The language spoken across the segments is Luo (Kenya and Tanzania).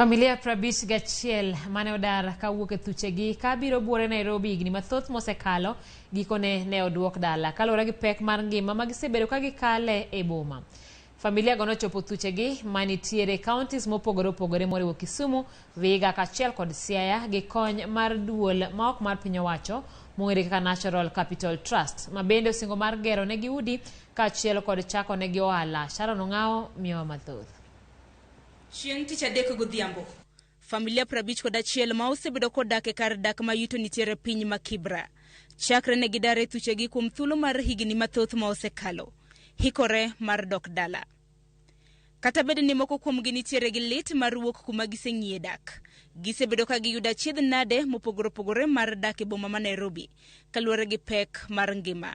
Familia 51 mane odar kawuok e thuchegi kabiro buore Nairobi higni mathoth mosekalo gikone ne oduok dala kaluwore gi pek mar ngima ma gisebedo ka gikale e boma. Familia go nochopo thuchegi manitiere counties mopogore opogore moriwo Kisumu, Vihiga kaachiel kod Siaya gi kony mar duol ma ok mar piny owacho mong'ere kaka Natural Capital Trust ma bende osingo mar gero negi udi kaachiel kod chako negi ohala. Sharon Ong'awo miyowa mathoth. Chieng' Tich Adek godhiambo, familia 51 ma osebedo kodak e kar dak ma yuto nitiere piny ma Kibra, chakre ne gidar e thuchegi kuom thuolo mar higni mathoth ma osekalo, hikore mar dok dala. Kata bed ni moko kuomgi nitiere gi lit mar wuok kuma giseng'iye dak, gisebedo ka giyudo achiedh nade mopogore opogore mar dak e boma ma Nairobi kaluwore gi pek mar ngima.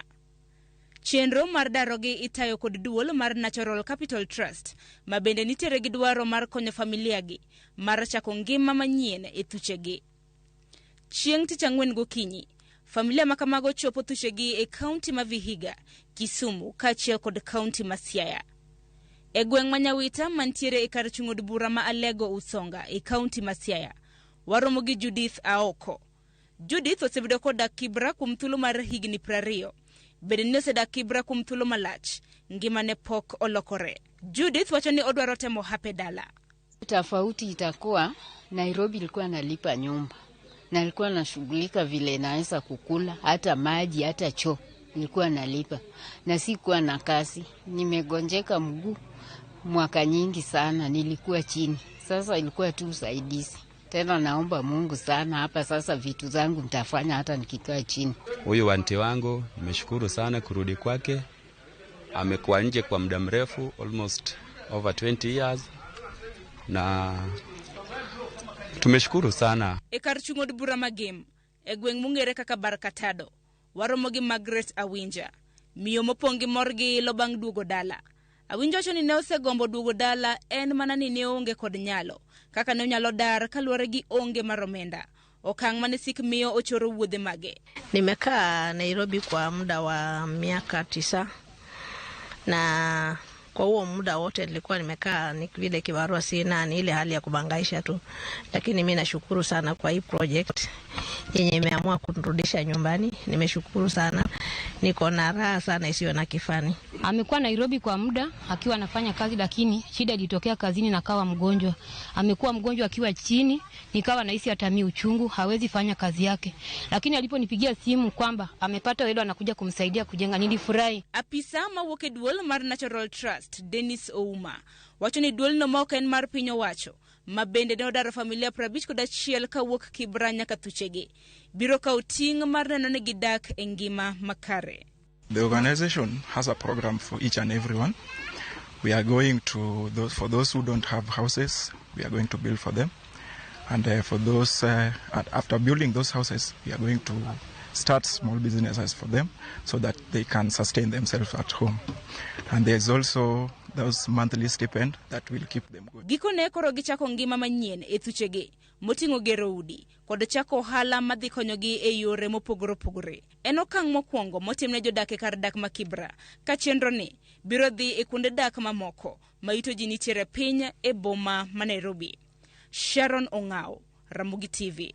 Chenro mar darogi itayo kod duol mar Natural Capital Trust ma bende nitiere gi dwaro mar konyo familia gi mar chako ngima manyien e thuchegi. Chieng' Tich Ang'wen gokinyi, familia ma kamago chopo thuchegi e kaunti ma Vihiga, Kisumu kaachiel kod kaunti ma Siaya. E gweng' ma Nyawita mantiere e kar chung' od bura ma Alego Usonga e kaunti ma Siaya, waromo gi Judith Aoko. Judith osebedo kodak Kibra kuom thuolo mar higni 20. Bende ni osedak Kibra kuom thuolo malach, ngimane pok olokore. Judith wacho ni odwaro temo hape dala. Tofauti itakuwa Nairobi ilikuwa nalipa nyumba na ilikuwa nashughulika vile naweza kukula, hata maji, hata choo nilikuwa nalipa, na sikuwa na kazi. Nimegonjeka mguu mwaka nyingi sana, nilikuwa chini. Sasa ilikuwa tu usaidizi. Tena naomba Mungu sana hapa sasa, vitu zangu nitafanya hata nikikaa chini. Huyu auntie wangu nimeshukuru sana kurudi kwake. Amekuwa nje kwa muda mrefu, almost over 20 years, na tumeshukuru sana. E kar chung' od bura ma Gem, e gweng' mong'ere kaka Barkatado, waromo gi Margaret Awinja, miyo mopong' gi mor gi ilo bang' duogo dala. Awinja wacho ni ne osegombo duogo dala en mana ni ne oonge kod nyalo, kaka ne onyalo dar kaluwore gi onge mar omenda. Okang' mane sik miyo ochoro wuodhe mage. Nimekaa Nairobi kwa muda wa miaka 9 na kwa huo muda wote nilikuwa nimekaa ni vile kibarua sina, ni ile hali ya kubangaisha tu, lakini mi nashukuru sana kwa hii project yenye imeamua kunirudisha nyumbani. Nimeshukuru sana, niko na raha sana isiyo na kifani. Amekuwa Nairobi kwa muda akiwa anafanya kazi, lakini shida ilitokea kazini na akawa mgonjwa. Amekuwa mgonjwa akiwa chini, nikawa nahisi hata mimi uchungu, hawezi fanya kazi yake. Lakini aliponipigia simu kwamba amepata hela anakuja kumsaidia kujenga, nilifurahi. Apisa mawuok e duol mar Natural Trust, Dennis Ouma, wacho ni duolno ma ok en mar piny owacho, ma bende ne odaro familia 51 kawuok Kibra nyaka thuchegi, biro kawo ting' mar neno ni gidak e ngima makare. The organization has a program for each and everyone. We are going to, those, for those who don't have houses, we are going to build for them. And for those, after building those houses, we are going to start small businesses for them so that they can sustain themselves at home. And there's also those monthly stipend that will keep them going. Gikone koro gichako ngima manyien e thuchegi moting'o gero udi kod chako ohala madhi konyogi e yore mopogore opogore. En okang' mokwongo motimne jodak e kar dak ma Kibra ka chenro ni biro dhi e kuonde dak mamoko ma yuto ji nitiere piny e boma ma Nairobi. Sharon Ong'aw, Ramogi TV.